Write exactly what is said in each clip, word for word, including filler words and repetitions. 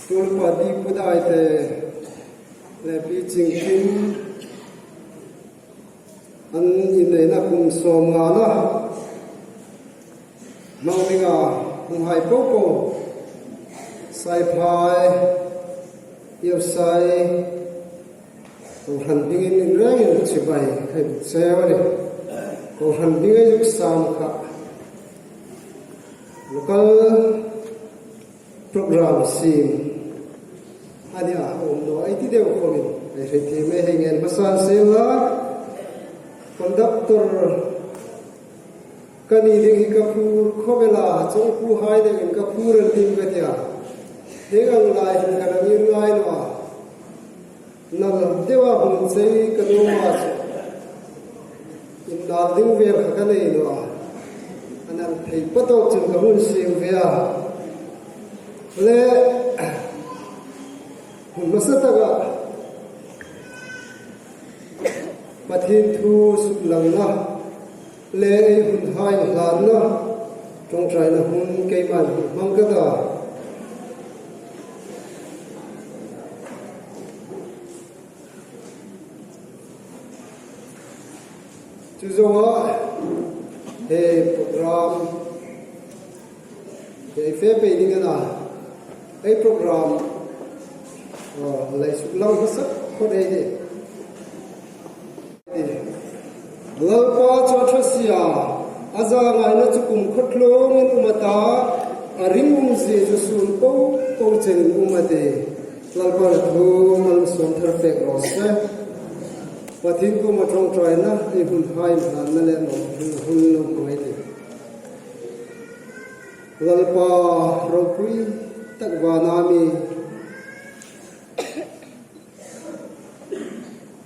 Tuolpa Dipudaite le Pi Chingkim an inneina kum sawmngana hmang dinga hung hai popo, Saiphai, Iosai, kohran dingin inrengin chibai khai cheu a nih. Kohran dinga zuk sam kha local program siem a nih a, um naw ei ti deu khawmin ei hriet thiem ei hei ngen hmasan sien la. Conductor ka ni ding hi ka phur khawp el a, chawngpuhai dingin ka phur el ding ka ti a. Hieng ang lai hin ka la ngir ngai naw a. Nal deuin hung chei ka nuom a chu, innal ding vel kha ka nei naw a. A nal thei pa tawk chun ka hung siem ve a. Le, hmasa taka Pathien thu suklangna le ei hun hai hlanna ṭawngṭaina hun keiman hmang ka ta. Chu zoa, he program, he fe pei ding a na, he program, uh, lei suklang hmasa khawp ei ti. Lalpa chu a ṭha si a, a zangaina chu kumkhuo tlungin um a ta, a ringum zie chu sun popo chenin um a tih. Lalpan a thu malsawm thar pek raw se. Pathien kuoma ṭawngṭaina ei hun hai hlanna le nawm hun lo hmang ei tih. Lalpa ropui tak vana mi,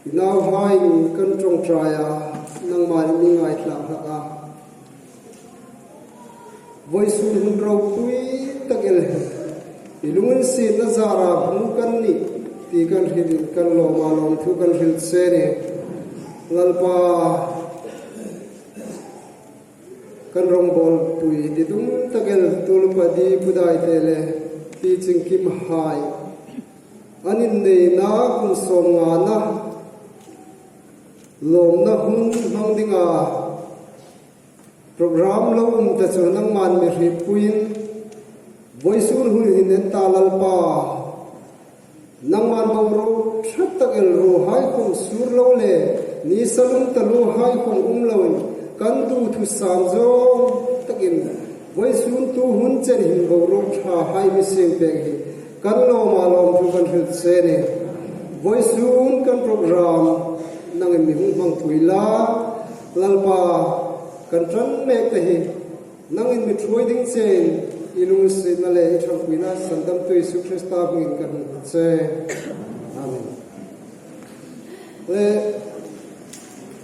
i nauhai kan ṭawngṭai a, nangma'n mi ngaithlak hlak a. Vawisun hun ropui tak el hi i lunginsietna zara hmu kan nih ti kan hril, kan lawm a, lawmthu kan hril che a nih. Lalpa, kan rawngbawlpui ti tum tak el Tuolpa Dipudaite le Pi Chingkimhai an inneina kum sawmngana lawmna hun hmang dinga program lo um ta chu nangma'n mi hrietpuiin, vawisun hun hin en ta Lalpa, nangma'n boruok ṭha tak el ruohai khawm sur lo le, nisa lum ta ruohai khawm um loin, kan duthusam zawng takin, vawisun tu hun chen hin boruok ṭhahai mi siem pek hi kan lawm a, lawmthu kan hril che a nih. Vawisun kan program nangin mi hung hmangpui la, Lalpa, kan ṭan mek ta hi nangin mi ṭhuoi ding chein i lunginsietna le i ṭhangpuina sandamtu Isu Krista hmingin kan hung che. Amen. Le,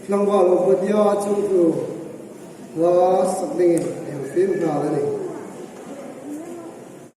tlangval Obadia chungthu hla sak dingin ei hang fiel nghal a nih.